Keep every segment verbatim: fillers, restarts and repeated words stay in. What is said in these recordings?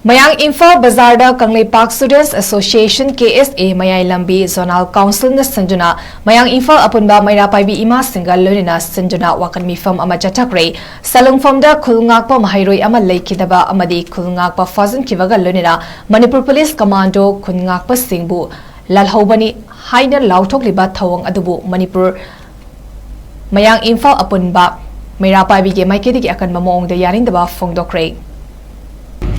ꯃꯌꯥꯡ ꯏꯝꯐꯥꯜ ꯕꯖꯥꯔꯗ Kangleipak Students Association, K S A, ꯃꯌꯥꯏ ꯂꯝꯕꯤ Zonal Councilꯅ ꯁꯤꯟꯗꯨꯅ ꯃꯌꯥꯡ ꯏꯝꯐꯥꯜ ꯑꯄꯨꯟꯕ ꯃꯩꯔꯥ ꯄꯥꯏꯕꯤ ꯏꯃꯥꯁꯤꯡꯒ ꯂꯣꯏꯅꯅ ꯁꯤꯟꯗꯨꯅ ꯋꯥꯀꯠ ꯃꯤꯐꯝ ꯑꯃ ꯆꯠꯊꯈ꯭ꯔꯦ꯫ ꯁꯦꯜꯂꯨꯡꯐꯝꯗ ꯈꯨꯜ ꯉꯥꯛꯄ ꯃꯍꯩꯔꯣꯏ ꯑꯃ ꯂꯩꯈꯤꯗꯕ ꯑꯃꯗꯤ ꯈꯨꯜ ꯉꯥꯛꯄ ꯐꯥꯖꯤꯟꯈꯤꯕꯒ ꯂꯣꯏꯅꯅ ꯃꯅꯤꯄꯨꯔ ꯄꯨꯂꯤꯁ ꯀꯃꯥꯟꯗꯣ ꯈꯨꯟ ꯉꯥꯛꯄꯁꯤꯡꯕꯨ ꯂꯥꯜꯍꯧꯕꯅꯤ ꯍꯥꯏꯅ ꯂꯥꯎꯊꯣꯛꯂꯤꯕ ꯊꯧꯑꯣꯡ ꯑꯗꯨꯕꯨ ꯃꯅꯤꯄꯨꯔ ꯃꯌꯥꯡ ꯏꯝꯐꯥꯜ ꯑꯄꯨꯟꯕ ꯃꯩꯔꯥ ꯄꯥꯏꯕꯤꯒꯤ ꯃꯥꯏꯀꯩꯗꯒꯤ ꯑꯀꯟꯕ ꯃꯑꯣꯡꯗ ꯌꯥꯅꯤꯡꯗꯕ ꯐꯣꯡꯗꯣꯛꯈ꯭ꯔꯦ꯫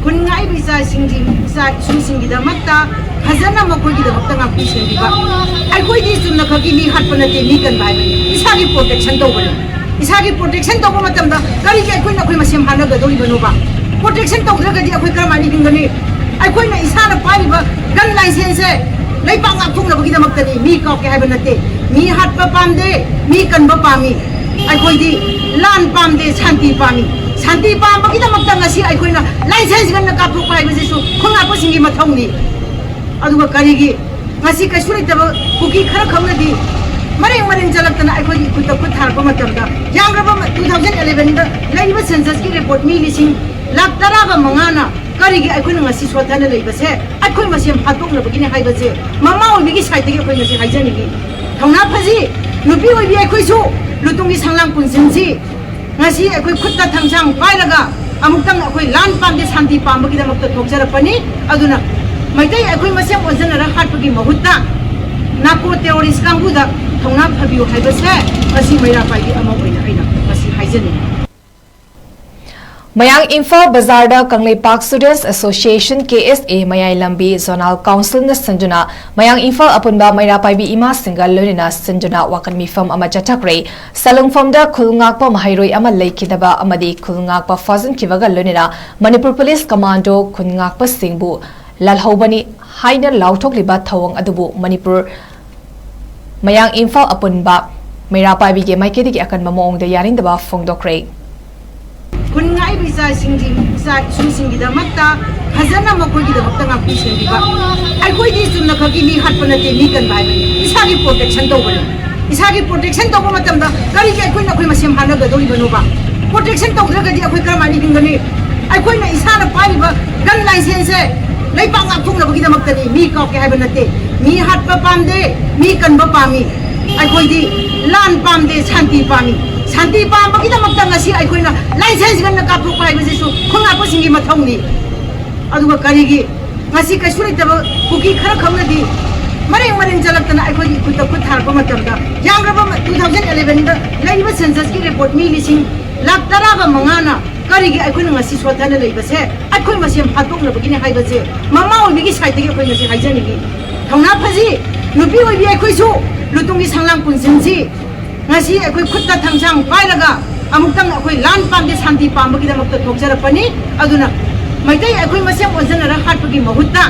ꯈꯨꯟ ꯉꯥꯛꯏꯕ ꯏꯆꯥꯁꯤꯡꯒꯤ, ꯏꯆꯥ ꯏꯁꯨꯁꯤꯡꯒꯤꯗꯃꯛꯇ ꯐꯖꯅ ꯃꯈꯣꯏꯒꯤꯗꯃꯛꯇ ꯉꯥꯛꯄꯤ ꯁꯦꯟꯕꯤꯕ꯫ ꯑꯩꯈꯣꯏꯗꯤ ꯆꯨꯝꯅ ꯈꯛꯀꯤ ꯃꯤ ꯍꯥꯠꯄ ꯅꯠꯇꯦ, ꯃꯤ ꯀꯟꯕ ꯍꯥꯏꯕꯅꯤ꯫ ꯏꯁꯥꯒꯤ protection ꯇꯧꯕꯅꯤ꯫ ꯏꯁꯥꯒꯤ protection ꯇꯧꯕ ꯃꯇꯝꯗ ꯀꯔꯤꯒꯤ ꯑꯩꯈꯣꯏꯅ ꯑꯩꯈꯣꯏ ꯃꯁꯦꯟ ꯍꯥꯠꯅꯒꯗꯧꯔꯤꯕꯅꯣꯕ? Protection ꯇꯧꯗ꯭ꯔꯒꯗꯤ ꯑꯩꯈꯣꯏ ꯀꯔꯝꯍꯥꯏꯅ ꯍꯤꯡꯒꯅꯤ? ꯑꯩꯈꯣꯏꯅ ꯏꯁꯥꯅ ꯄꯥꯏꯔꯤꯕ gun licenseꯁꯦ ꯂꯩꯄꯥꯛ ꯉꯥꯛꯊꯣꯛꯅꯕꯒꯤꯗꯃꯛꯇꯅꯤ꯫ ꯃꯤ ꯀꯥꯞꯀꯦ ꯍꯥꯏꯕ ꯅꯠꯇꯦ, ꯃꯤ ꯍꯥꯠꯄ ꯄꯥꯝꯗꯦ, ꯃꯤ ꯀꯟꯕ ꯄꯥꯝꯃꯤ꯫ ꯑꯩꯈꯣꯏꯗꯤ ꯂꯥꯟ ꯄꯥꯝꯗꯦ, ꯁꯥꯟꯇꯤ ꯄꯥꯝꯃꯤ꯫ ꯁꯥꯟꯇꯤ ꯄꯥꯝꯕꯒꯤꯗꯃꯛꯇ ꯉꯁꯤ ꯑꯩꯈꯣꯏꯅ license gunꯅ ꯀꯥꯞꯊꯣꯛꯄ ꯍꯥꯏꯕꯁꯤꯁꯨ ꯈꯨꯟ ꯉꯥꯛꯄꯁꯤꯡꯒꯤ ꯃꯊꯧꯅꯤ꯫ ꯑꯗꯨꯒ ꯀꯔꯤꯒꯤ ꯉꯁꯤ ꯀꯩꯁꯨ ꯂꯩꯇꯕ ꯀꯨꯀꯤ ꯈꯔ ꯈꯛꯅꯗꯤ ꯃꯔꯦꯡ ꯃꯔꯦꯡ ꯆꯠꯂꯛꯇꯅ ꯑꯩꯈꯣꯏꯒꯤ ꯈꯨꯠꯇ ꯈꯨꯠ ꯊꯥꯔꯛꯄ ꯃꯇꯝꯗ ꯌꯥꯝꯗ꯭ꯔꯕ two thousand elevenꯗ ꯂꯩꯔꯤꯕ censusꯀꯤ report ꯃꯤ ꯂꯤꯁꯤꯡ ꯂꯥꯈ ꯇꯔꯥꯒ ꯃꯉꯥꯅ ꯀꯔꯤꯒꯤ ꯑꯩꯈꯣꯏꯅ ꯉꯁꯤ ꯁꯣꯠꯊꯅ ꯂꯩꯕꯁꯦ ꯑꯩꯈꯣꯏ ꯃꯁꯦꯟ ꯍꯥꯠꯇꯣꯛꯅꯕꯒꯤꯅꯦ ꯍꯥꯏꯕꯁꯦ ꯃꯃꯥ ꯑꯣꯏꯕꯤꯒꯤ sideꯇꯒꯤ ꯑꯩꯈꯣꯏ ꯉꯁꯤ ꯍꯥꯏꯖꯅꯤꯡꯉꯤ꯫ ꯊꯧꯅꯥ ꯐꯖꯤ, ꯅꯨꯄꯤ ꯑꯣꯏꯕꯤ ꯑꯩꯈꯣꯏꯁꯨ ꯂꯨꯇꯨꯡꯒꯤ ꯁꯪꯂꯥꯡ ꯄꯨꯟꯁꯤꯟꯁꯤ꯫ ꯉꯁꯤ ꯑꯩꯈꯣꯏ ꯈꯨꯠꯇ ꯊꯥꯡꯁꯥꯡ ꯄꯥꯏꯔꯒ ꯑꯃꯨꯛꯇꯪ ꯑꯩꯈꯣꯏ ꯂꯥꯟ ꯄꯥꯝꯗꯦ, ꯁꯥꯟꯇꯤ ꯄꯥꯝꯕꯒꯤꯗꯃꯛꯇ ꯊꯣꯛꯆꯔꯛꯄꯅꯤ꯫ ꯑꯗꯨꯅ ꯃꯩꯇꯩ ꯑꯩꯈꯣꯏ ꯃꯁꯦꯟ ꯑꯣꯟꯁꯤꯟꯅꯔ ꯍꯥꯠꯄꯒꯤ ꯃꯍꯨꯠꯇ narco terrorist ꯀꯥꯡꯕꯨꯗ ꯊꯧꯅꯥ ꯐꯕꯤꯌꯨ ꯍꯥꯏꯕꯁꯦ ꯉꯁꯤ ꯃꯩꯔꯥ ꯄꯥꯏꯕꯤ ꯑꯃ ꯑꯣꯏꯅ ꯑꯩꯅ ꯉꯁꯤ ꯍꯥꯏꯖꯅꯤꯡꯏ꯫ ꯃꯌꯥꯡ ꯏꯝꯐꯥꯜ ꯕꯖꯥꯔꯗ Kangleipak Students Association, K S A, ꯃꯌꯥꯏ ꯂꯝꯕꯤ Zonal Councilꯅ ꯁꯤꯟꯗꯨꯅ ꯃꯌꯥꯡ ꯏꯝꯐꯥꯜ ꯑꯄꯨꯟꯕ ꯃꯩꯔꯥ ꯄꯥꯏꯕꯤ ꯏꯃꯥꯁꯤꯡꯒ ꯂꯣꯏꯅꯅ ꯁꯤꯟꯗꯨꯅ ꯋꯥꯀꯠ ꯃꯤꯐꯝ ꯑꯃ ꯆꯠꯊꯈ꯭ꯔꯦ꯫ ꯁꯦꯜꯂꯨꯡꯐꯝꯗ ꯈꯨꯜ ꯉꯥꯛꯄ ꯃꯍꯩꯔꯣꯏ ꯑꯃ ꯂꯩꯈꯤꯗꯕ ꯑꯃꯗꯤ ꯈꯨꯜ ꯉꯥꯛꯄ ꯐꯥꯖꯤꯟꯈꯤꯕꯒ ꯂꯣꯏꯅꯅ ꯃꯅꯤꯄꯨꯔ ꯄꯨꯂꯤꯁ ꯀꯃꯥꯟꯗꯣ ꯈꯨꯟ ꯉꯥꯛꯄꯁꯤꯡꯕꯨ ꯂꯥꯜꯍꯧꯕꯅꯤ ꯍꯥꯏꯅ ꯂꯥꯎꯊꯣꯛꯂꯤꯕ ꯊꯧꯑꯣꯡ ꯑꯗꯨꯕꯨ ꯃꯅꯤꯄꯨꯔ ꯃꯌꯥꯡ ꯏꯝꯐꯥꯜ ꯑꯄꯨꯟꯕ ꯃꯩꯔꯥ ꯄꯥꯏꯕꯤꯒꯤ ꯃꯥꯏꯀꯩꯗꯒꯤ ꯑꯀꯟꯕ ꯃꯑꯣꯡꯗ ꯌꯥꯅꯤꯡꯗꯕ ꯐꯣꯡꯗꯣꯛꯈ꯭ꯔꯦ꯫ ꯈꯨꯟ ꯉꯥꯛꯏꯕ ꯏꯆꯥꯁꯤꯡꯒꯤ, ꯏꯆꯥ ꯏꯁꯨꯁꯤꯡꯒꯤꯗꯃꯛꯇ ꯐꯖꯅ ꯃꯈꯣꯏꯒꯤꯗꯃꯛꯇ ꯉꯥꯛꯄꯤ ꯁꯦꯟꯕꯤꯕ꯫ ꯑꯩꯈꯣꯏꯗꯤ ꯆꯨꯝꯅ ꯈꯛꯀꯤ ꯃꯤ ꯍꯥꯠꯄ ꯅꯠꯇꯦ, ꯃꯤ ꯀꯟꯕ ꯍꯥꯏꯕꯅꯤ꯫ ꯏꯁꯥꯒꯤ protection ꯇꯧꯕꯅꯤ꯫ ꯏꯁꯥꯒꯤ protection ꯇꯧꯕ ꯃꯇꯝꯗ ꯀꯔꯤꯒꯤ ꯑꯩꯈꯣꯏꯅ ꯑꯩꯈꯣꯏ ꯃꯁꯦꯟ ꯍꯥꯠꯅꯒꯗꯧꯔꯤꯕꯅꯣꯕ? Protection ꯇꯧꯗ꯭ꯔꯒꯗꯤ ꯑꯩꯈꯣꯏ ꯀꯔꯝꯍꯥꯏꯅ ꯍꯤꯡꯒꯅꯤ? ꯑꯩꯈꯣꯏꯅ ꯏꯁꯥꯅ ꯄꯥꯏꯔꯤꯕ ꯒꯟ ꯂꯥꯏꯁꯦꯟꯁꯁꯦ ꯂꯩꯕꯥꯛ ꯉꯥꯛꯊꯣꯛꯅꯕꯒꯤꯗꯃꯛꯇꯅꯤ꯫ ꯃꯤ ꯀꯥꯞꯀꯦ ꯍꯥꯏꯕ ꯅꯠꯇꯦ, ꯃꯤ ꯍꯥꯠꯄ ꯄꯥꯝꯗꯦ, ꯃꯤ ꯀꯟꯕ ꯄꯥꯝꯃꯤ꯫ ꯑꯩꯈꯣꯏꯗꯤ ꯂꯥꯟ ꯄꯥꯝꯗꯦ, ꯁꯥꯟꯇꯤ ꯄꯥꯝꯃꯤ꯫ ꯁꯥꯟꯇꯤ ꯄꯥꯝꯕꯒꯤꯗꯃꯛꯇ ꯉꯁꯤ ꯑꯩꯈꯣꯏꯅ ꯂꯥꯏꯁꯦꯟꯁ ꯒꯟꯅ ꯀꯥꯞꯊꯣꯛꯄ ꯍꯥꯏꯕꯁꯤꯁꯨ ꯈꯨꯟꯉꯥꯛꯄꯁꯤꯡꯒꯤ ꯃꯊꯧꯅꯤ꯫ ꯑꯗꯨꯒ ꯀꯔꯤꯒꯤ ꯉꯁꯤ ꯀꯩꯁꯨ ꯂꯩꯇꯕ ꯀꯨꯀꯤ ꯈꯔ ꯈꯛꯅꯗꯤ ꯃꯔꯦꯡ ꯃꯔꯦꯡ ꯆꯠꯂꯛꯇꯅ ꯑꯩꯈꯣꯏꯒꯤ ꯈꯨꯠꯇ ꯈꯨꯠ ꯊꯥꯔꯛꯄ ꯃꯇꯝꯗ, ꯌꯥꯝꯗ꯭ꯔꯕ ꯇꯨ ꯊꯥꯎꯖꯟ ꯑꯦꯂꯦꯚꯦꯟꯗ ꯂꯩꯔꯤꯕ ꯁꯦꯟꯁꯁꯀꯤ ꯔꯦꯀꯣꯔꯠ ꯃꯤ ꯂꯤꯁꯤꯡ ꯂꯥꯈ ꯇꯔꯥꯒ ꯃꯉꯥꯅ ꯀꯔꯤꯒꯤ ꯑꯩꯈꯣꯏꯅ ꯉꯁꯤ ꯁꯣꯠꯊꯅ ꯂꯩꯕꯁꯦ? ꯑꯩꯈꯣꯏ ꯃꯁꯦꯟ ꯍꯥꯠꯇꯣꯛꯅꯕꯒꯤꯅꯦ ꯍꯥꯏꯕꯁꯦ ꯃꯃꯥ ꯑꯣꯏꯕꯤꯒꯤ ꯁꯥꯏꯠꯇꯒꯤ ꯑꯩꯈꯣꯏ ꯉꯁꯤ ꯍꯥꯏꯖꯅꯤꯡꯉꯤ꯫ ꯊꯧꯅꯥ ꯐꯖꯤ, ꯅꯨꯄꯤ ꯑꯣꯏꯕꯤ ꯑꯩꯈꯣꯏꯁꯨ ꯂꯨꯇꯨꯡꯒꯤ ꯁꯪꯂꯥꯡ ꯄꯨꯟꯁꯤꯟꯁꯤ꯫ ꯉꯁꯤ ꯑꯩꯈꯣꯏ ꯈꯨꯠꯇ ꯊꯥꯡꯁꯥꯡ ꯄꯥꯏꯔꯒ ꯑꯃꯨꯛꯇꯪ ꯑꯩꯈꯣꯏ ꯂꯥꯟ ꯄꯥꯝꯗꯦ, ꯁꯥꯟꯇꯤ ꯄꯥꯝꯕꯒꯤꯗꯃꯛꯇ ꯊꯣꯛꯆꯔꯛꯄꯅꯤ꯫ ꯑꯗꯨꯅ ꯃꯩꯇꯩ ꯑꯩꯈꯣꯏ ꯃꯁꯦꯟ ꯑꯣꯟꯁꯤꯟꯅꯔ ꯍꯥꯠꯄꯒꯤ ꯃꯍꯨꯠꯇ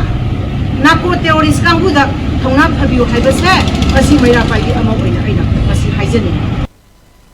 ꯅꯥꯔꯀꯣ ꯇꯦꯔꯣꯔꯤꯁ ꯀꯥꯡꯕꯨꯗ ꯊꯧꯅꯥ ꯐꯕꯤꯌꯨ ꯍꯥꯏꯕꯁꯦ ꯉꯁꯤ ꯃꯩꯔꯥ ꯄꯥꯏꯕꯤ ꯑꯃ ꯑꯣꯏꯅ ꯑꯩꯅ ꯉꯁꯤ ꯍꯥꯏꯖꯅꯤꯡꯉꯤ꯫